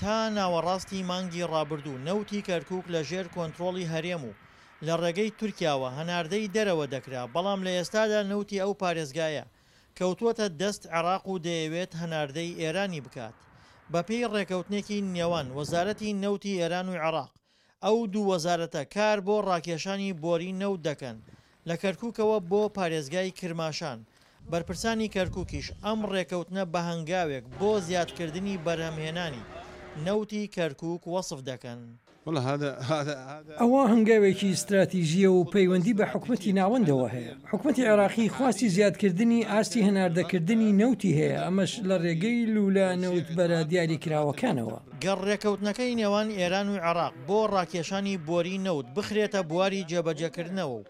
تا ناوەڕاستی مانگی ڕابردوو نەوتی کەرکوک لە ژێر کۆنترۆڵی هەرێم و لە ڕێگەی تورکیاوە هەناردەی دەرەوە دەکرا، بەڵام لە ئێستادا نەوتی ئەو پارێزگایە کەوتووەتە دەست عێراق و دەیەوێت هەناردەی ئێرانی بکات. بەپێی ڕێکەوتنێکی نێوان وەزارەتی نەوتی ئێران و عێراق، ئەو دوو وەزارەتە کار بۆ ڕاکێشانی بۆری نەوت دەکەن لە کەرکوکەوە بۆ پارێزگای کرماشان، بەرپرسانی کەرکوکیش ئەم ڕێکەوتنە بە هەنگاوێک بۆ زیادکردنی بەرهەمهێنانی نەوتی کەرکوک وەسف دەکەن. ئەوە هەنگاوێکی ستراتیژییە و پەیوەندی بە حکومەتی ناوەندەوە هەیە. حکومەتی عێراقی خواستی زیادکردنی ئاستی هەناردەکردنی نەوتی هەیە، ئەمەش لە رێگەی لوولە نەوتبەرە دیاریکراوەکانەوە. گەر رێکەوتنەکەی نێوان ئێران و عێراق بۆ راکێشانی بۆری نەوت بخرێتە بواری جێبەجێکردنەوە و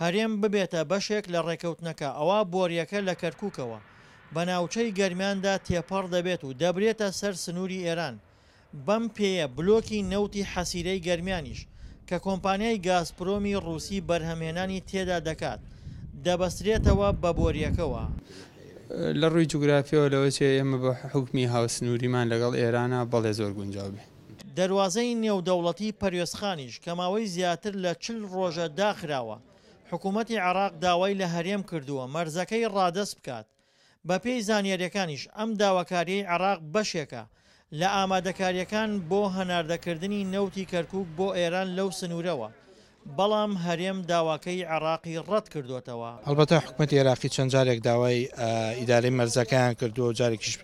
هەرێم ببێتە بەشێک لە رێکەوتنەکە ئەوا بۆرییەکە لە کەرکوکەوە بە ناوچەی گەرمیاندا تێپەڕ دەبێت و دەبرێتە سەر سنووری ئێران بەم پێیە بلۆکی نەوتی حەسیرەی گەرمیانیش کە کۆمپانیای گازپرۆمی ڕووسی بەرهەمهێنانی تێدا دەکات، دەبەسترێتەوە بە بۆرییەکەوە. لە ڕووی جوگرافیەوە لەوەچێ ئێمە بە حوکمی هاوسنووریمان لەگەڵ ئێرانا بەڵێ زۆر گونجاو بێ. دەروازەی نێودەوڵەتی پەروێزخانیش کە ماوەی زیاتر لە 40 ڕۆژە داخراوە، حکوومەتی عێراق داوای لە هەرێم کردووە مەرزەکەی ڕادەست بکات بەپێی زانیارییەکانیش ئەم داواکارییەی عێراق بەشێکە لە ئامادەکارییەکان بۆ هەناردەکردنی نەوتی کەرکوک بۆ ئێران لەو سنوورەوە، بەڵام هەرێم داواکەی عێراقی ڕەتکردۆتەوە. هەڵبەتە حکومەتی عێراقی چەند جارێک داوای ئیدارەی مەرزەکەیان کردووە و جارێکیش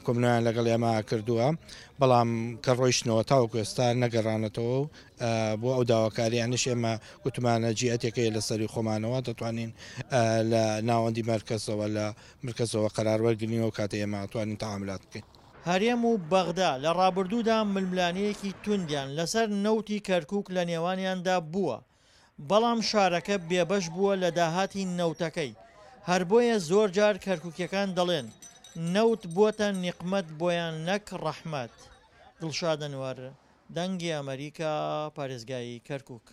کۆبوونەوەیان لەگەڵ ئێمە کردووە، بەڵام کە ڕۆیشتنەوە تاوەکو ئێستا نەگەڕانەتەوە و بۆ ئەو داواکاریانەش ئێمە گوتمانە جیهتێک هەیە لە سەروی خۆمانەوە دەتوانین لە ناوەندی مەرکەزەوە لە مرکەزەوە قەرار وەرگرین و کاتێ ئێمە ئەتوانین تەعاملات بکەین. هەرێم و بەغدا لە ڕابردوودا ململانێیەکی توندیان لەسەر نەوتی کەرکوک لە نێوانیاندا بووە، بەڵام شارەکە بێبەش بووە لە داهاتی نەوتەکەی، هەر بۆیە زۆرجار کەرکوکیەکان دەڵێن نەوت بووەتە نیقمەت بۆیان نەک ڕەحمەت. دڵشاد ئەنوەر، دەنگی ئەمەریکا، پارێزگای کەرکوک.